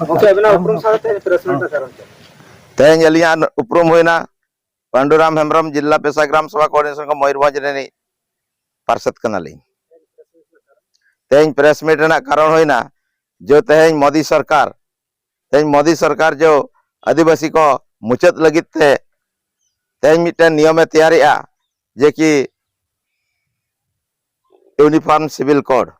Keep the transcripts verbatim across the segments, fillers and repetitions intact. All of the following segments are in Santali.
ᱜᱚᱢᱠᱮ, ᱟᱵᱤᱱᱟᱜ ᱩᱯᱨᱩᱢ ᱥᱟᱶᱛᱮ ᱯᱨᱮᱥ ᱢᱤᱴ ᱨᱮᱱᱟᱜ ᱠᱟᱨᱚᱱ ᱪᱮᱫ? ᱛᱮᱦᱮᱧ ᱟᱹᱞᱤᱧᱟᱜ ᱩᱯᱨᱩᱢ ᱦᱩᱭᱱᱟ ᱯᱟᱱᱰᱩᱨᱟᱢ ᱦᱮᱢᱵᱨᱚᱢ, ᱡᱤᱞᱟ ᱯᱮᱥᱟ ᱜᱨᱟᱢ ᱥᱮᱵᱟ ᱠᱳᱚᱨᱰᱤᱱᱮᱥᱚᱱ ᱠᱚ ᱢᱚᱭᱩᱨᱵᱷᱚᱸᱡᱽ ᱨᱤᱱᱤᱡ ᱯᱟᱨᱥᱮᱛ ᱠᱟᱱᱟᱞᱤᱧ᱾ ᱛᱮᱦᱮᱧ ᱯᱨᱮᱥ ᱢᱤᱴ ᱨᱮᱱᱟᱜ ᱠᱟᱨᱚᱱ ᱦᱩᱭᱱᱟ ᱡᱮ ᱛᱮᱦᱮᱧ ᱢᱳᱫᱤ ᱥᱚᱨᱠᱟᱨ, ᱛᱮᱦᱮᱧ ᱢᱳᱫᱤ ᱥᱚᱨᱠᱟᱨ ᱡᱮ ᱟᱹᱫᱤᱵᱟᱹᱥᱤ ᱠᱚ ᱢᱩᱪᱟᱹᱫ ᱞᱟᱹᱜᱤᱫ ᱛᱮ ᱛᱮᱦᱮᱧ ᱢᱤᱫᱴᱮᱱ ᱱᱤᱭᱚᱢᱮ ᱛᱮᱭᱟᱨᱮᱜᱼᱟ, ᱡᱮ ᱠᱤ ᱤᱭᱩᱱᱤᱯᱷᱚᱨᱢ ᱥᱤᱵᱤᱞ ᱠᱳᱰ,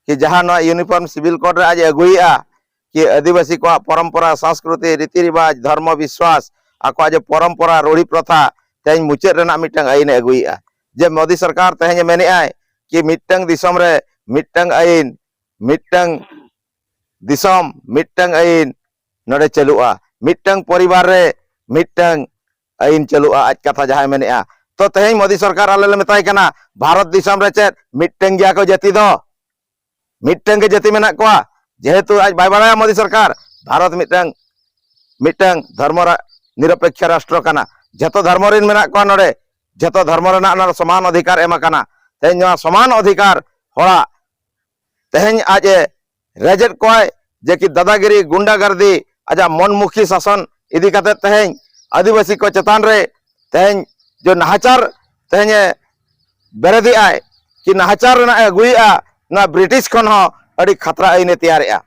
ᱠᱤ ᱡᱟᱦᱟᱸ ᱱᱚᱣᱟ ᱤᱭᱩᱱᱤᱯᱷᱚᱨᱢ ᱥᱤᱵᱤᱞ ᱠᱳᱰ ᱨᱮ ᱟᱡ ᱮ ᱟᱹᱜᱩᱭᱮᱜᱼᱟ, ᱠᱤ ᱟᱹᱫᱤᱵᱟᱹᱥᱤ ᱠᱚᱣᱟᱜ ᱯᱚᱨᱚᱢᱯᱚᱨᱟ, ᱥᱚᱝᱥᱠᱨᱤᱛᱤ, ᱨᱤᱛᱤ ᱨᱤᱵᱟᱡᱽ, ᱫᱷᱚᱨᱢᱚ ᱵᱤᱥᱣᱟᱥ, ᱟᱠᱚᱣᱟᱜ ᱡᱮ ᱯᱚᱨᱚᱢᱯᱚᱨᱟ, ᱨᱩᱲᱤ ᱯᱨᱚᱛᱷᱟ, ᱛᱮᱦᱮᱧ ᱢᱩᱪᱟᱹᱫ ᱨᱮᱱᱟᱜ ᱢᱤᱫᱴᱟᱝ ᱟᱹᱭᱤᱱ ᱮ ᱟᱹᱜᱩᱭᱮᱜᱼᱟ᱾ ᱡᱮ ᱢᱳᱫᱤ ᱥᱚᱨᱠᱟᱨ ᱛᱮᱦᱮᱧ ᱮ ᱢᱮᱱᱮᱜᱼᱟᱭ ᱠᱤ ᱢᱤᱫᱴᱟᱝ ᱫᱤᱥᱚᱢ ᱨᱮ ᱢᱤᱫᱴᱟᱝ ᱟᱹᱭᱤᱱ, ᱢᱤᱫᱴᱟᱝ ᱫᱤᱥᱚᱢ ᱢᱤᱫᱴᱟᱝ ᱟᱹᱭᱤᱱ ᱱᱚᱰᱮ ᱪᱟᱹᱞᱩᱜᱼᱟ, ᱢᱤᱫᱴᱟᱝ ᱯᱚᱨᱤᱵᱟᱨ ᱨᱮ ᱢᱤᱫᱴᱟᱝ ᱟᱹᱭᱤᱱ ᱪᱟᱹᱞᱩᱜᱼᱟ, ᱟᱡ ᱠᱟᱛᱷᱟ ᱡᱟᱦᱟᱸᱭ ᱢᱮᱱᱮᱜᱼᱟ᱾ ᱛᱚ ᱛᱮᱦᱮᱧ ᱢᱳᱫᱤ ᱥᱚᱨᱠᱟᱨ ᱟᱞᱮ ᱞᱮ ᱢᱮᱛᱟᱭ ᱠᱟᱱᱟ, ᱵᱷᱟᱨᱚᱛ ᱫᱤᱥᱚᱢ ᱨᱮ ᱪᱮᱫ ᱢᱤᱫᱴᱟᱝ ᱜᱮᱭᱟ ᱠᱚ ᱡᱟᱹᱛᱤ ᱫᱚ? ᱢᱤᱫᱴᱟᱝ ᱜᱮ ᱡᱟᱹᱛᱤ ᱢᱮᱱᱟᱜ ᱠᱚᱣᱟ? ᱡᱮᱦᱮᱛᱩ ᱟᱡ ᱵᱟᱭ ᱵᱟᱲᱟᱭᱟ ᱢᱳᱫᱤ ᱥᱚᱨᱠᱟᱨ, ᱵᱷᱟᱨᱚᱛ ᱢᱤᱫᱴᱟᱝ, ᱢᱤᱫᱴᱟᱝ ᱫᱷᱚᱨᱢᱚ ᱨᱟ-, ᱱᱤᱨᱚᱯᱮᱠᱠᱷᱚ ᱨᱟᱥᱴᱨᱚ ᱠᱟᱱᱟ᱾ ᱡᱷᱚᱛᱚ ᱫᱷᱚᱨᱢᱚ ᱨᱮᱱ ᱢᱮᱱᱟᱜ ᱠᱚᱣᱟ ᱱᱚᱰᱮ, ᱡᱷᱚᱛᱚ ᱫᱷᱚᱨᱢᱚ ᱨᱮᱱᱟᱜ ᱱᱚᱰᱮ ᱥᱚᱢᱟᱱ ᱚᱫᱷᱤᱠᱟᱨ ᱮᱢ ᱟᱠᱟᱱᱟ᱾ ᱛᱮᱦᱮᱧ ᱱᱚᱣᱟ ᱥᱚᱢᱟᱱ ᱚᱫᱷᱤᱠᱟᱨ ᱦᱚᱲᱟᱜ ᱛᱮᱦᱮᱧ ᱟᱡ ᱮ ᱨᱮᱡᱮᱫ ᱠᱚᱣᱟᱭ, ᱡᱮ ᱠᱤ ᱫᱟᱫᱟᱜᱤᱨᱤ, ᱜᱩᱱᱰᱟᱜᱟᱨᱫᱤ, ᱟᱡᱟᱜ ᱢᱚᱱᱢᱩᱠᱷᱤ ᱥᱟᱥᱚᱱ ᱤᱫᱤ ᱠᱟᱛᱮ ᱛᱮᱦᱮᱧ ᱟᱹᱫᱤᱵᱟᱹᱥᱤ ᱠᱚ ᱪᱮᱛᱟᱱ ᱨᱮ ᱛᱮᱦᱮᱧ ᱡᱮ ᱱᱟᱦᱟᱪᱟᱨ ᱛᱮᱦᱮᱧ ᱮ ᱵᱮᱨᱮᱫᱮᱜᱼᱟᱭ, ᱠᱤ ᱱᱟᱦᱟᱪᱟᱨ ᱨᱮᱱᱟᱜ ᱮ ᱟᱹᱜᱩᱭᱮᱜᱼᱟ, ᱱᱚᱣᱟ ᱵᱨᱤᱴᱤᱥ ᱠᱷᱚᱱ ᱦᱚᱸ ᱟᱹᱰᱤ ᱠᱷᱟᱛᱨᱟ ᱟᱹᱭᱤᱱ ᱮ ᱛᱮᱭᱟᱨᱮᱜᱼᱟ᱾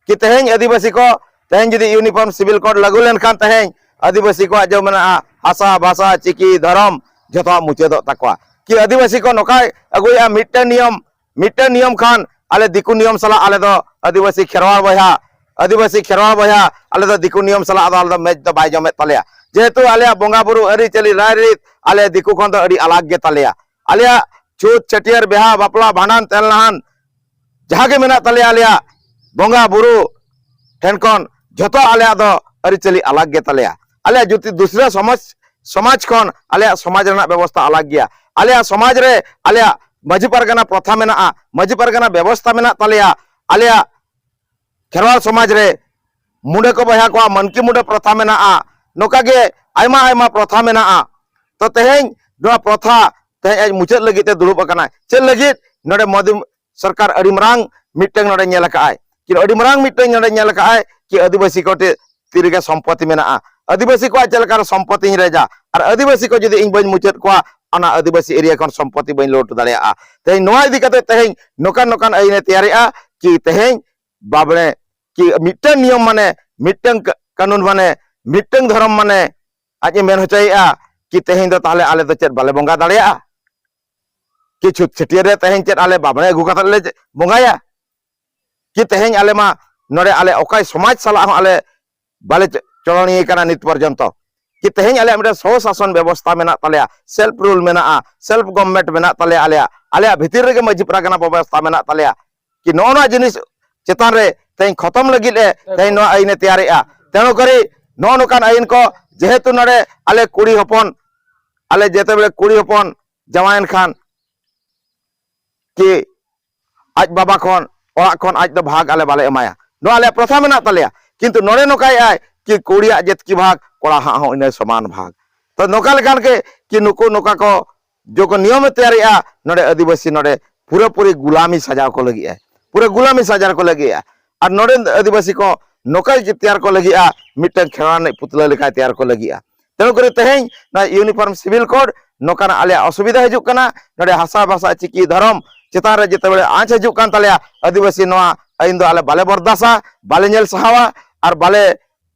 ᱠᱤ ᱛᱮᱦᱮᱧ ᱟᱹᱫᱤᱵᱟᱹᱥᱤ ᱠᱚ ᱛᱮᱦᱮᱧ ᱡᱩᱫᱤ ᱤᱭᱩᱱᱤᱯᱷᱚᱨᱢ ᱥᱤᱵᱤᱞ ᱠᱳᱰ ᱞᱟᱹᱜᱩ ᱞᱮᱱᱠᱷᱟᱱ ᱛᱮᱦᱮᱧ ᱟᱹᱫᱤᱵᱟᱹᱥᱤ ᱠᱚᱣᱟᱜ ᱡᱮ ᱢᱮᱱᱟᱜᱼᱟ ᱦᱟᱥᱟ, ᱵᱷᱟᱥᱟ, ᱪᱤᱠᱤ, ᱫᱷᱚᱨᱚᱢ, ᱡᱷᱚᱛᱚᱣᱟᱜ ᱢᱩᱪᱟᱹᱫᱚᱜ ᱛᱟᱠᱚᱣᱟ᱾ ᱠᱤ ᱟᱹᱫᱤᱵᱟᱹᱥᱤ ᱠᱚ ᱱᱚᱝᱠᱟᱭ ᱟᱹᱜᱩᱭᱮᱜᱼᱟ ᱢᱤᱫᱴᱮᱱ ᱱᱤᱭᱚᱢ, ᱢᱤᱫᱴᱮᱱ ᱱᱤᱭᱚᱢ ᱠᱷᱟᱱ ᱟᱞᱮ ᱫᱤᱠᱩ ᱱᱤᱭᱚᱢ ᱥᱟᱞᱟᱜ ᱟᱞᱮ ᱫᱚ ᱟᱹᱫᱤᱵᱟᱹᱥᱤ ᱠᱷᱮᱨᱣᱟᱲ ᱵᱚᱭᱦᱟ, ᱟᱹᱫᱤᱵᱟᱹᱥᱤ ᱠᱷᱮᱨᱣᱟᱲ ᱵᱚᱭᱦᱟ ᱟᱞᱮ ᱫᱚ ᱫᱤᱠᱩ ᱱᱤᱭᱚᱢ ᱥᱟᱞᱟᱜ ᱫᱚ ᱟᱞᱮ ᱫᱚ ᱢᱮᱪ ᱫᱚ ᱵᱟᱭ ᱡᱚᱢᱮᱫ ᱛᱟᱞᱮᱭᱟ᱾ ᱡᱮᱦᱮᱛᱩ ᱟᱞᱮᱭᱟᱜ ᱵᱚᱸᱜᱟ ᱵᱩᱨᱩ, ᱟᱹᱨᱤᱪᱟᱹᱞᱤ, ᱨᱟᱭᱨᱤᱛ ᱟᱞᱮ ᱫᱤᱠᱩ ᱠᱷᱚᱱ ᱫᱚ ᱟᱹᱰᱤ ᱟᱞᱟᱜᱽ ᱜᱮ ᱛᱟᱞᱮᱭᱟ᱾ ᱟᱞᱮᱭᱟᱜ ᱪᱷᱩᱛ, ᱪᱷᱟᱹᱴᱭᱟᱹᱨ, ᱵᱤᱦᱟ, ᱵᱟᱯᱞᱟ, ᱵᱷᱟᱸᱰᱟᱱ, ᱛᱮᱞ ᱱᱟᱦᱟᱱ ᱡᱟᱦᱟᱸ ᱜᱮ ᱢᱮᱱᱟᱜ ᱛᱟᱞᱮᱭᱟ, ᱟᱞᱮᱭᱟᱜ ᱵᱚᱸᱜᱟ ᱵᱩᱨᱩ ᱴᱷᱮᱱ ᱠᱷᱚᱱ ᱡᱷᱚᱛᱚ ᱟᱞᱮᱭᱟᱜ ᱫᱚ ᱟᱹᱨᱤᱪᱟᱹᱞᱤ ᱟᱞᱟᱜᱽ ᱜᱮ ᱛᱟᱞᱮᱭᱟ᱾ ᱟᱞᱮᱭᱟᱜ ᱡᱩᱫᱤ ᱫᱩᱥᱨᱟᱹ ᱥᱚᱢᱟᱡᱽ, ᱥᱚᱢᱟᱡᱽ ᱠᱷᱚᱱ ᱟᱞᱮᱭᱟᱜ ᱥᱚᱢᱟᱡᱽ ᱨᱮᱱᱟᱜ ᱵᱮᱵᱚᱥᱛᱷᱟ ᱟᱞᱟᱜᱽ ᱜᱮᱭᱟ᱾ ᱟᱞᱮᱭᱟᱜ ᱥᱚᱢᱟᱡᱽ ᱨᱮ ᱟᱞᱮᱭᱟᱜ ᱢᱟᱹᱡᱷᱤ ᱯᱟᱨᱜᱟᱱᱟ ᱯᱨᱚᱛᱷᱟ ᱢᱮᱱᱟᱜᱼᱟ, ᱢᱟᱹᱡᱷᱤ ᱯᱟᱨᱜᱟᱱᱟ ᱵᱮᱵᱚᱥᱛᱷᱟ ᱢᱮᱱᱟᱜ ᱛᱟᱞᱮᱭᱟ᱾ ᱟᱞᱮᱭᱟᱜ ᱠᱷᱮᱨᱣᱟᱲ ᱥᱚᱢᱟᱡᱽ ᱨᱮ ᱢᱩᱸᱰᱟᱹ ᱠᱚ ᱵᱚᱭᱦᱟ ᱠᱚᱣᱟᱜ ᱢᱟᱹᱱᱠᱤ ᱢᱩᱸᱰᱟᱹ ᱯᱨᱚᱛᱷᱟ ᱢᱮᱱᱟᱜᱼᱟ᱾ ᱱᱚᱝᱠᱟ ᱜᱮ ᱟᱭᱢᱟ ᱟᱭᱢᱟ ᱯᱨᱚᱛᱷᱟ ᱢᱮᱱᱟᱜᱼᱟ᱾ ᱛᱚ ᱛᱮᱦᱮᱧ ᱱᱚᱣᱟ ᱯᱨᱚᱛᱷᱟ ᱛᱮᱦᱮᱧ ᱟᱡ ᱢᱩᱪᱟᱹᱫ ᱞᱟᱹᱜᱤᱫ ᱛᱮ ᱫᱩᱲᱩᱵ ᱟᱠᱟᱱᱟᱭ᱾ ᱪᱮᱫ ᱞᱟᱹᱜᱤᱫ? ᱱᱚᱰᱮ ᱢᱳᱫᱤ ᱥᱚᱨᱠᱟᱨ ᱟᱹᱰᱤ ᱢᱟᱨᱟᱝ ᱢᱤᱫᱴᱟᱝ ᱱᱚᱰᱮ ᱧᱮᱞ ᱟᱠᱟᱫᱼᱟᱭ, ᱠᱤ ᱟᱹᱰᱤ ᱢᱟᱨᱟᱝ ᱢᱤᱫᱴᱟᱝ ᱱᱚᱰᱮ ᱧᱮᱞ ᱟᱠᱟᱫᱼᱟᱭ ᱠᱤ ᱟᱹᱫᱤᱵᱟᱹᱥᱤ ᱠᱚ ᱴᱷᱮᱱ ᱛᱤ ᱨᱮᱜᱮ ᱥᱚᱢᱯᱚᱛᱤ ᱢᱮᱱᱟᱜᱼᱟ, ᱟᱹᱫᱤᱵᱟᱹᱥᱤ ᱠᱚᱣᱟᱜ ᱪᱮᱫ ᱞᱮᱠᱟᱨᱮ ᱥᱚᱢᱯᱚᱛᱤᱧ ᱨᱮᱡᱟ, ᱟᱨ ᱟᱹᱫᱤᱵᱟᱹᱥᱤ ᱠᱚ ᱡᱩᱫᱤ ᱤᱧ ᱵᱟᱹᱧ ᱢᱩᱪᱟᱹᱫ ᱠᱚᱣᱟ, ᱚᱱᱟ ᱟᱹᱫᱤᱵᱟᱹᱥᱤ ᱮᱨᱤᱭᱟ ᱠᱷᱚᱱ ᱥᱚᱢᱯᱚᱛᱤ ᱵᱟᱹᱧ ᱞᱩᱴ ᱫᱟᱲᱮᱭᱟᱜᱼᱟ᱾ ᱛᱮᱦᱮᱧ ᱱᱚᱣᱟ ᱤᱫᱤ ᱠᱟᱛᱮ ᱛᱮᱦᱮᱧ ᱱᱚᱝᱠᱟᱱ ᱱᱚᱝᱠᱟᱱ ᱟᱹᱭᱤᱱᱮ ᱛᱮᱭᱟᱨᱮᱜᱼᱟ ᱠᱤ ᱛᱮᱦᱮᱧ ᱵᱟᱵᱽᱲᱮ ᱠᱤ ᱢᱤᱫᱴᱟᱝ ᱱᱤᱭᱚᱢ, ᱢᱟᱱᱮ ᱢᱤᱫᱴᱟᱝ ᱠᱟ-, ᱠᱟᱹᱱᱩᱱ, ᱢᱟᱱᱮ ᱢᱤᱫᱴᱟᱝ ᱫᱷᱚᱨᱚᱢ, ᱢᱟᱱᱮ ᱟᱡ ᱮ ᱢᱮᱱ ᱦᱚᱪᱚᱭᱮᱜᱼᱟ ᱠᱤ ᱛᱮᱦᱮᱧ ᱫᱚ ᱛᱟᱦᱞᱮ ᱟᱞᱮ ᱫᱚ ᱪᱮᱫ ᱵᱟᱞᱮ ᱵᱚᱸᱜᱟ ᱫᱟᱲᱮᱭᱟᱜᱼᱟ? ᱠᱤ ᱪᱷᱩᱛ ᱪᱷᱟᱹᱴᱭᱟᱹᱨ ᱨᱮ ᱛᱮᱦᱮᱧ ᱪᱮᱫ ᱟᱞᱮ ᱵᱟᱵᱽᱲᱮ ᱟᱹᱜᱩ ᱠᱟᱛᱮ ᱞᱮ ᱵᱚᱸᱜᱟᱭᱟ? ᱠᱤ ᱛᱮᱦᱮᱧ ᱟᱞᱮ ᱢᱟ ᱱᱚᱰᱮ ᱟᱞᱮ ᱚᱠᱚᱭ ᱥᱚᱢᱟᱡᱽ ᱥᱟᱞᱟᱜ ᱦᱚᱸ ᱟᱞᱮ ᱵᱟᱞᱮ ᱪᱚ-, ᱪᱚᱲᱚᱱᱤᱭᱟᱹ ᱠᱟᱱᱟ ᱱᱤᱛ ᱯᱚᱨᱡᱚᱱᱛᱚ᱾ ᱠᱤ ᱛᱮᱦᱮᱧ ᱟᱞᱮᱭᱟᱜ ᱢᱤᱫᱴᱮᱱ ᱥᱚ ᱥᱟᱥᱚᱱ ᱵᱮᱵᱚᱥᱛᱷᱟ ᱢᱮᱱᱟᱜ ᱛᱟᱞᱮᱭᱟ, ᱥᱮᱞᱯ ᱨᱩᱞ ᱢᱮᱱᱟᱜᱼᱟ, ᱥᱮᱞᱯ ᱜᱚᱵᱷᱢᱮᱱᱴ ᱢᱮᱱᱟᱜ ᱛᱟᱞᱮᱭᱟ, ᱟᱞᱮᱭᱟᱜ, ᱟᱞᱮᱭᱟᱜ ᱵᱷᱤᱛᱤᱨ ᱨᱮᱜᱮ ᱢᱟᱹᱡᱷᱤ ᱯᱟᱨᱜᱟᱱᱟ ᱵᱮᱵᱚᱥᱛᱷᱟ ᱢᱮᱱᱟᱜ ᱛᱟᱞᱮᱭᱟ᱾ ᱠᱤ ᱱᱚᱜᱼᱚ ᱱᱚᱣᱟ ᱡᱤᱱᱤᱥ ᱪᱮᱛᱟᱱ ᱨᱮ ᱛᱮᱦᱮᱧ ᱠᱷᱚᱛᱚᱢ ᱞᱟᱹᱜᱤᱫ ᱮ ᱛᱮᱦᱮᱧ ᱱᱚᱣᱟ ᱟᱹᱭᱤᱱ ᱮ ᱛᱮᱭᱟᱨᱮᱜᱼᱟ᱾ ᱛᱮᱱᱩ ᱠᱚᱨᱤ ᱱᱚᱜᱼᱚ ᱱᱚᱝᱠᱟᱱ ᱟᱹᱭᱤᱱ ᱠᱚ, ᱡᱮᱦᱮᱛᱩ ᱱᱚᱰᱮ ᱟᱞᱮ ᱠᱩᱲᱤ ᱦᱚᱯᱚᱱ, ᱟᱞᱮ ᱡᱮᱛᱮ ᱵᱮᱲᱮ ᱠᱩᱲᱤ ᱦᱚᱯᱚᱱ ᱡᱟᱶᱟᱭᱮᱱ ᱠᱷᱟᱱ ᱠᱤ ᱟᱡ ᱵᱟᱵᱟ ᱠᱷᱚᱱ, ᱚᱲᱟᱜ ᱠᱷᱚᱱ ᱟᱡ ᱫᱚ ᱵᱷᱟᱜᱽ ᱟᱞᱮ ᱵᱟᱞᱮ ᱮᱢᱟᱭᱟ, ᱱᱚᱣᱟ ᱟᱞᱮᱭᱟᱜ ᱯᱨᱚᱛᱷᱟ ᱢᱮᱱᱟᱜ ᱛᱟᱞᱮᱭᱟ᱾ ᱠᱤᱱᱛᱩ ᱱᱚᱰᱮ ᱱᱚᱝᱠᱟᱭᱮᱜᱼᱟᱭ ᱠᱤ ᱠᱩᱲᱤᱭᱟᱜ ᱡᱮᱛᱠᱤ ᱵᱷᱟᱜᱽ ᱠᱚᱲᱟ ᱦᱟᱜ ᱦᱚᱸ ᱤᱱᱟᱹ ᱥᱚᱢᱟᱱ ᱵᱷᱟᱜᱽ᱾ ᱛᱚ ᱱᱚᱝᱠᱟ ᱞᱮᱠᱟᱱ ᱜᱮ ᱠᱤ ᱱᱩᱠᱩ ᱱᱚᱝᱠᱟ ᱠᱚ ᱡᱚᱠᱷᱚᱱ ᱱᱤᱭᱚᱢᱮ ᱛᱮᱭᱟᱨᱮᱜᱼᱟ, ᱱᱚᱰᱮ ᱟᱹᱫᱤᱵᱟᱹᱥᱤ ᱱᱚᱰᱮ ᱯᱩᱨᱟᱹᱯᱩᱨᱤ ᱜᱩᱞᱟᱢᱤ ᱥᱟᱡᱟᱣ ᱠᱚ ᱞᱟᱹᱜᱤᱫ ᱟᱭ, ᱯᱩᱨᱟᱹ ᱜᱩᱞᱟᱢᱤ ᱥᱟᱡᱟᱣ ᱠᱚ ᱞᱟᱹᱜᱤᱫ ᱟᱭ᱾ ᱟᱨ ᱱᱚᱰᱮ ᱟᱹᱫᱤᱵᱟᱹᱥᱤ ᱠᱚ ᱱᱚᱝᱠᱟ ᱜᱮ ᱛᱮᱭᱟᱨ ᱠᱚ ᱞᱟᱹᱜᱤᱫᱼᱟ, ᱢᱤᱫᱴᱟᱝ ᱠᱷᱮᱞᱣᱟᱲ ᱨᱤᱱᱤᱡ ᱯᱩᱛᱞᱟᱹ ᱞᱮᱠᱟᱭ ᱛᱮᱭᱟᱨ ᱠᱚ ᱞᱟᱹᱜᱤᱫᱼᱟ᱾ ᱛᱮᱱᱩ ᱠᱚᱨᱮ ᱛᱮᱦᱮᱧ ᱱᱚᱣᱟ ᱤᱭᱩᱱᱤᱯᱷᱚᱨᱢ ᱥᱤᱵᱤᱞ ᱠᱳᱰ ᱱᱚᱝᱠᱟᱱᱟᱜ ᱟᱞᱮᱭᱟᱜ ᱚᱥᱩᱵᱤᱫᱷᱟ ᱦᱤᱡᱩᱜ ᱠᱟᱱᱟ᱾ ᱱᱚᱰᱮ ᱦᱟᱥᱟ ᱵᱷᱟᱥᱟ ᱪᱤᱠᱤ ᱫᱷᱚᱨᱚᱢ ᱪᱮᱛᱟᱱ ᱨᱮ ᱡᱮᱛᱮ ᱵᱮᱲᱮ ᱟᱸᱪ ᱦᱤᱡᱩᱜ ᱠᱟᱱ ᱛᱟᱞᱮᱭᱟ, ᱟᱹᱫᱤᱵᱟᱹᱥᱤ ᱱᱚᱣᱟ ᱟᱹᱭᱤᱱ ᱫᱚ ᱟᱞᱮ ᱵᱟᱞᱮ ᱵᱚᱨᱫᱟᱥᱟ, ᱵᱟᱞᱮ ᱧᱮᱞ ᱥᱟᱦᱟᱣᱟ ᱟᱨ ᱵᱟᱞᱮ,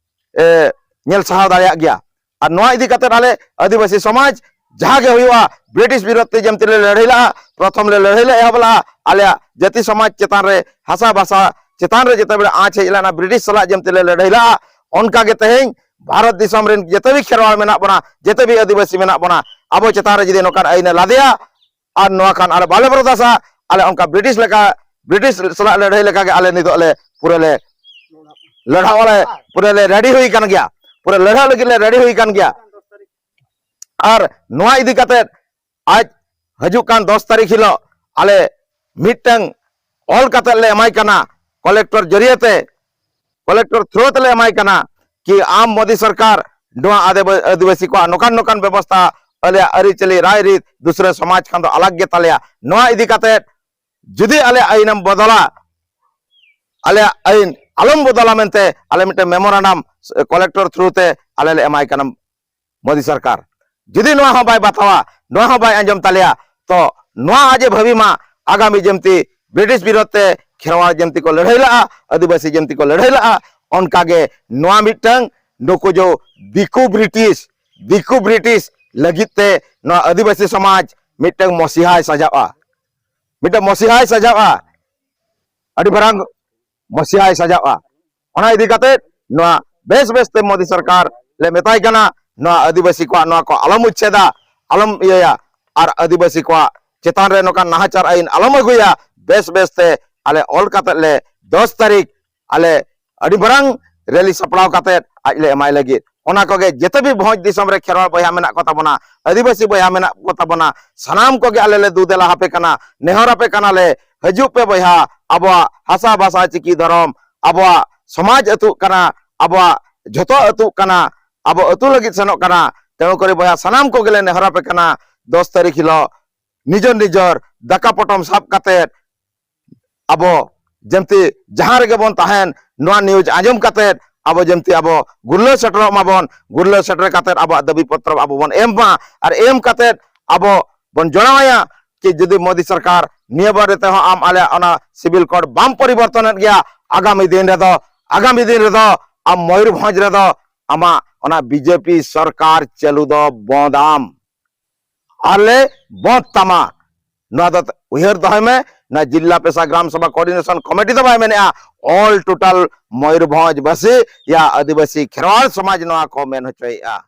ᱮ, ᱧᱮᱞ ᱥᱟᱦᱟᱣ ᱫᱟᱲᱮᱭᱟᱜ ᱜᱮᱭᱟ᱾ ᱟᱨ ᱱᱚᱣᱟ ᱤᱫᱤ ᱠᱟᱛᱮ ᱟᱞᱮ ᱟᱹᱫᱤᱵᱟᱹᱥᱤ ᱥᱚᱢᱟᱡᱽ ᱡᱟᱦᱟᱸ ᱜᱮ ᱦᱩᱭᱩᱜᱼᱟ, ᱵᱨᱤᱴᱤᱥ ᱵᱤᱨᱳᱫᱷ ᱛᱮ ᱡᱮᱢᱛᱤ ᱞᱮ ᱞᱟᱹᱲᱦᱟᱹᱭ ᱞᱟᱜᱼᱟ, ᱯᱨᱚᱛᱷᱚᱢ ᱞᱮ ᱞᱟᱹᱲᱦᱟᱹᱭ ᱞᱮ ᱮᱦᱚᱵ ᱞᱟᱜᱼᱟ, ᱟᱞᱮᱭᱟᱜ ᱡᱟᱹᱛᱤ ᱥᱚᱢᱟᱡᱽ ᱪᱮᱛᱟᱱ ᱨᱮ, ᱦᱟᱥᱟ ᱵᱷᱟᱥᱟ ᱪᱮᱛᱟᱱ ᱨᱮ ᱡᱮᱛᱮ ᱵᱮᱲᱮ ᱟᱸᱪ ᱦᱮᱡ ᱞᱮᱱᱟ, ᱵᱨᱤᱴᱤᱥ ᱥᱟᱞᱟᱜ ᱡᱮᱢᱛᱤ ᱞᱮ ᱞᱟᱹᱲᱦᱟᱹᱭ ᱞᱟᱜᱼᱟ, ᱚᱱᱠᱟ ᱜᱮ ᱛᱮᱦᱮᱧ ᱵᱷᱟᱨᱚᱛ ᱫᱤᱥᱚᱢ ᱨᱮᱱ ᱡᱮᱛᱮ ᱵᱤ ᱠᱷᱮᱨᱣᱟᱲ ᱢᱮᱱᱟᱜ ᱵᱚᱱᱟ, ᱡᱮᱛᱮ ᱵᱤ ᱟᱹᱫᱤᱵᱟᱹᱥᱤ ᱢᱮᱱᱟᱜ ᱵᱚᱱᱟ, ᱟᱵᱚ ᱪᱮᱛᱟᱱ ᱨᱮ ᱡᱩᱫᱤ ᱱᱚᱝᱠᱟᱱ ᱟᱹᱭᱤᱱ ᱮ ᱞᱟᱫᱮᱭᱟ, ᱟᱨ ᱱᱚᱣᱟ ᱠᱷᱟᱱ ᱟᱞᱮ ᱵᱟᱞᱮ ᱵᱚᱨᱫᱟᱥᱟ, ᱟᱞᱮ ᱚᱱᱠᱟ ᱵᱨᱤᱴᱤᱥ ᱞᱮᱠᱟ, ᱵᱨᱤᱴᱤᱥ ᱥᱟᱞᱟᱜ ᱞᱟᱹᱲᱦᱟᱹᱭ ᱞᱮᱠᱟ ᱜᱮ ᱟᱞᱮ ᱱᱤᱛᱚᱜ ᱞᱮ ᱯᱩᱨᱟᱹ ᱞᱮ ᱞᱟᱲᱟᱣ ᱟᱞᱮ ᱯᱩᱨᱟᱹ ᱞᱮ ᱨᱮᱰᱤ ᱦᱩᱭ ᱠᱟᱱ ᱜᱮᱭᱟ, ᱯᱩᱨᱟᱹ ᱞᱟᱹᱲᱦᱟᱹᱭ ᱞᱟᱹᱜᱤᱫ ᱞᱮ ᱨᱮᱰᱤ ᱦᱩᱭ ᱠᱟᱱ ᱜᱮᱭᱟ᱾ ᱟᱨ ᱱᱚᱣᱟ ᱤᱫᱤ ᱠᱟᱛᱮ ᱟᱡ ᱦᱤᱡᱩᱜ ᱠᱟᱱ ᱫᱚᱥ ᱛᱟᱹᱨᱤᱠᱷ ᱦᱤᱞᱳᱜ ᱟᱞᱮ ᱢᱤᱫᱴᱟᱝ ᱚᱞ ᱠᱟᱛᱮ ᱞᱮ ᱮᱢᱟᱭ ᱠᱟᱱᱟ, ᱠᱚᱞᱮᱠᱴᱚᱨ ᱡᱟᱹᱨᱤᱭᱟᱹ ᱛᱮ, ᱠᱚᱞᱮᱠᱴᱚᱨ ᱛᱷᱨᱳ ᱛᱮᱞᱮ ᱮᱢᱟᱭ ᱠᱟᱱᱟ ᱠᱤ ᱟᱢ ᱢᱳᱫᱤ ᱥᱚᱨᱠᱟᱨ ᱱᱚᱣᱟ ᱟᱫᱮ-, ᱟᱹᱫᱤᱵᱟᱹᱥᱤ ᱠᱚᱣᱟᱜ ᱱᱚᱝᱠᱟᱱ ᱱᱚᱝᱠᱟᱱ ᱵᱮᱵᱚᱥᱛᱷᱟ, ᱟᱞᱮᱭᱟᱜ ᱟᱹᱨᱤᱪᱟᱹᱞᱤ, ᱨᱟᱭᱨᱤᱛ ᱫᱩᱥᱨᱟᱹ ᱥᱚᱢᱟᱡᱽ ᱠᱷᱚᱱ ᱫᱚ ᱟᱞᱟᱜᱽ ᱜᱮ ᱛᱟᱞᱮᱭᱟ᱾ ᱱᱚᱣᱟ ᱤᱫᱤ ᱠᱟᱛᱮ ᱡᱩᱫᱤ ᱟᱞᱮ ᱟᱹᱭᱤᱱᱮᱢ ᱵᱚᱫᱚᱞᱟ, ᱟᱞᱮᱭᱟᱜ ᱟᱹᱭᱤᱱ ᱟᱞᱚᱢ ᱵᱚᱫᱚᱞᱟ ᱢᱮᱱᱛᱮ ᱟᱞᱮ ᱢᱤᱫᱴᱮᱱ ᱢᱮᱢᱳᱨᱟᱱᱰᱟᱢ ᱠᱚᱞᱮᱠᱴᱚᱨ ᱛᱷᱨᱩ ᱛᱮ ᱟᱞᱮ ᱞᱮ ᱮᱢᱟᱭ ᱠᱟᱱᱟ ᱢᱳᱫᱤ ᱥᱚᱨᱠᱟᱨ᱾ ᱡᱩᱫᱤ ᱱᱚᱣᱟ ᱦᱚᱸ ᱵᱟᱭ ᱵᱟᱛᱟᱣᱟ, ᱱᱚᱣᱟ ᱦᱚᱸ ᱵᱟᱭ ᱟᱸᱡᱚᱢ ᱛᱟᱞᱮᱭᱟ, ᱛᱚ ᱱᱚᱣᱟ ᱟᱡ ᱮ ᱵᱷᱟᱹᱵᱤ ᱢᱟ ᱟᱜᱟᱢᱤ ᱡᱮᱢᱛᱤ ᱵᱨᱤᱴᱤᱥ ᱵᱤᱨᱳᱫᱷ ᱛᱮ ᱠᱷᱮᱨᱣᱟᱲ ᱡᱮᱢᱛᱤ ᱠᱚ ᱞᱟᱹᱲᱦᱟᱹᱭ ᱞᱟᱜᱼᱟ, ᱟᱹᱫᱤᱵᱟᱹᱥᱤ ᱡᱮᱢᱛᱤ ᱠᱚ ᱞᱟᱹᱲᱦᱟᱹᱭ ᱞᱟᱜᱼᱟ, ᱚᱱᱠᱟᱜᱮ ᱱᱚᱣᱟ ᱢᱤᱫᱴᱟᱝ ᱱᱩᱠᱩ ᱡᱚ ᱫᱤᱠᱩ ᱵᱨᱤᱴᱤᱥ, ᱫᱤᱠᱩ ᱵᱨᱤᱴᱤᱥ ᱞᱟᱹᱜᱤᱫ ᱛᱮ ᱱᱚᱣᱟ ᱟᱹᱫᱤᱵᱟᱹᱥᱤ ᱥᱚᱢᱟᱡᱽ ᱢᱤᱫᱴᱟᱝ ᱢᱚᱥᱤᱦᱟᱭ ᱥᱟᱡᱟᱜᱼᱟ, ᱢᱤᱫᱴᱟᱝ ᱢᱚᱥᱤᱦᱟᱭ ᱥᱟᱡᱟᱜᱼᱟ, ᱟᱹᱰᱤ ᱢᱟᱨᱟᱝ ᱢᱚᱥᱤᱦᱟᱭ ᱥᱟᱡᱟᱜᱼᱟ᱾ ᱚᱱᱟ ᱤᱫᱤ ᱠᱟᱛᱮ ᱱᱚᱣᱟ ᱵᱮᱥ ᱵᱮᱥ ᱛᱮ ᱢᱳᱫᱤ ᱥᱚᱨᱠᱟᱨ ᱞᱮ ᱢᱮᱛᱟᱭ ᱠᱟᱱᱟ, ᱱᱚᱣᱟ ᱟᱹᱫᱤᱵᱟᱹᱥᱤ ᱠᱚᱣᱟᱜ ᱱᱚᱣᱟ ᱠᱚ ᱟᱞᱚᱢ ᱩᱪᱪᱷᱮᱫᱟ, ᱟᱞᱚᱢ ᱤᱭᱟᱹᱭᱟ, ᱟᱨ ᱟᱹᱫᱤᱵᱟᱹᱥᱤ ᱠᱚᱣᱟᱜ ᱪᱮᱛᱟᱱ ᱨᱮ ᱱᱚᱝᱠᱟᱱ ᱱᱟᱦᱟᱪᱟᱨ ᱟᱹᱭᱤᱱ ᱟᱞᱚᱢ ᱟᱹᱜᱩᱭᱟ᱾ ᱵᱮᱥ ᱵᱮᱥ ᱛᱮ ᱟᱞᱮ ᱚᱞ ᱠᱟᱛᱮ ᱞᱮ ᱫᱚᱥ ᱛᱟᱹᱨᱤᱠᱷ ᱟᱞᱮ ᱟᱹᱰᱤ ᱢᱟᱨᱟᱝ ᱨᱮᱞᱤ ᱥᱟᱯᱲᱟᱣ ᱠᱟᱛᱮ ᱟᱡ ᱞᱮ ᱮᱢᱟᱭ ᱞᱟᱹᱜᱤᱫ᱾ ᱚᱱᱟ ᱠᱚᱜᱮ ᱡᱮᱛᱮ ᱵᱤ ᱵᱷᱚᱸᱡᱽ ᱫᱤᱥᱚᱢ ᱨᱮ ᱠᱷᱮᱨᱣᱟᱲ ᱵᱚᱭᱦᱟ ᱢᱮᱱᱟᱜ ᱠᱚ ᱛᱟᱵᱚᱱᱟ, ᱟᱹᱫᱤᱵᱟᱹᱥᱤ ᱵᱚᱭᱦᱟ ᱢᱮᱱᱟᱜ ᱠᱚ ᱛᱟᱵᱚᱱᱟ, ᱥᱟᱱᱟᱢ ᱠᱚᱜᱮ ᱟᱞᱮ ᱞᱮ ᱫᱩ ᱫᱮᱞᱟ ᱟᱯᱮ ᱠᱟᱱᱟ, ᱱᱮᱦᱚᱨ ᱟᱯᱮ ᱠᱟᱱᱟᱞᱮ, ᱦᱤᱡᱩᱜ ᱯᱮ ᱵᱚᱭᱦᱟ, ᱟᱵᱚᱣᱟᱜ ᱦᱟᱥᱟ ᱵᱷᱟᱥᱟ ᱪᱤᱠᱤ ᱫᱷᱚᱨᱚᱢ, ᱟᱵᱚᱣᱟᱜ ᱥᱚᱢᱟᱡᱽ ᱟᱹᱛᱩᱜ ᱠᱟᱱᱟ, ᱟᱵᱚᱣᱟᱜ ᱡᱷᱚᱛᱚ ᱟᱹᱛᱩᱜ ᱠᱟᱱᱟ, ᱟᱵᱚ ᱟᱹᱛᱩ ᱞᱟᱹᱜᱤᱫ ᱥᱮᱱᱚᱜ ᱠᱟᱱᱟ᱾ ᱛᱮᱬᱩ ᱠᱚᱨᱮ ᱵᱚᱭᱦᱟ ᱥᱟᱱᱟᱢ ᱠᱚᱜᱮᱞᱮ ᱱᱮᱦᱚᱨ ᱟᱯᱮ ᱠᱟᱱᱟ, ᱫᱚᱥ ᱛᱟᱹᱨᱤᱠᱷ ᱦᱤᱞᱳᱜ ᱱᱤᱡᱚᱨ ᱱᱤᱡᱚᱨ ᱫᱟᱠᱟ ᱯᱚᱴᱚᱢ ᱥᱟᱵ ᱠᱟᱛᱮ ᱟᱵᱚ ᱡᱮᱢᱛᱤ ᱡᱟᱦᱟᱸ ᱨᱮᱜᱮ ᱵᱚᱱ ᱛᱟᱦᱮᱱ, ᱱᱚᱣᱟ ᱱᱤᱭᱩᱡᱽ ᱟᱸᱡᱚᱢ ᱠᱟᱛᱮ ᱟᱵᱚ ᱡᱮᱢᱛᱤ ᱟᱵᱚ ᱜᱩᱨᱞᱟᱹ ᱥᱮᱴᱮᱨᱚᱜ ᱢᱟᱵᱚᱱ, ᱜᱩᱨᱞᱟᱹ ᱥᱮᱴᱮᱨ ᱠᱟᱛᱮ ᱟᱵᱚᱣᱟᱜ ᱫᱟᱹᱵᱤ ᱯᱚᱛᱨᱚ ᱟᱵᱚ ᱵᱚᱱ ᱮᱢ ᱢᱟ, ᱟᱨ ᱮᱢ ᱠᱟᱛᱮ ᱟᱵᱚ ᱵᱚᱱ ᱡᱚᱲᱟᱣᱟᱭᱟ ᱠᱤ ᱡᱩᱫᱤ ᱢᱳᱫᱤ ᱥᱚᱨᱠᱟᱨ ᱱᱤᱭᱟᱹ ᱵᱟᱨ ᱨᱮ ᱛᱮᱦᱚᱸ ᱟᱢ ᱟᱞᱮ ᱚᱱᱟ ᱥᱤᱵᱤᱞ ᱠᱳᱰ ᱵᱟᱢ ᱯᱚᱨᱤᱵᱚᱨᱛᱚᱱᱮᱫ ᱜᱮᱭᱟ, ᱟᱜᱟᱢᱤ ᱫᱤᱱ ᱨᱮᱫᱚ, ᱟᱜᱟᱢᱤ ᱫᱤᱱ ᱨᱮᱫᱚ ᱟᱢ ᱢᱚᱭᱩᱨᱵᱷᱚᱸᱡᱽ ᱨᱮᱫᱚ ᱟᱢᱟᱜ ᱚᱱᱟ ᱵᱤᱡᱮᱯᱤ ᱥᱚᱨᱠᱟᱨ ᱪᱟᱹᱞᱩ ᱫᱚ ᱵᱚᱸᱫᱟᱢ, ᱟᱞᱮ ᱵᱚᱸᱫ ᱛᱟᱢᱟ᱾ ᱱᱚᱣᱟ ᱫᱚ ᱩᱭᱦᱟᱹᱨ ᱫᱚᱦᱚᱭ ᱢᱮ, ᱱᱚᱣᱟ ᱡᱤᱞᱞᱟ ᱯᱮᱥᱟ ᱜᱨᱟᱢ ᱥᱚᱵᱷᱟ ᱠᱳᱚᱨᱰᱤᱱᱮᱥᱚᱱ ᱠᱚᱢᱤᱴᱤ ᱫᱚ ᱵᱟᱭ ᱢᱮᱱᱮᱜᱼᱟ, ᱚᱞ ᱴᱳᱴᱟᱞ ᱢᱚᱭᱩᱨᱵᱷᱚᱸᱡᱽ ᱵᱟᱥᱤ ᱭᱟ ᱟᱹᱫᱤᱵᱟᱹᱥᱤ ᱠᱷᱮᱨᱣᱟᱲ ᱥᱚᱢᱟᱡᱽ ᱱᱚᱣᱟ ᱠᱚ ᱢᱮᱱ ᱦᱚᱪᱚᱭᱮᱜᱼᱟ᱾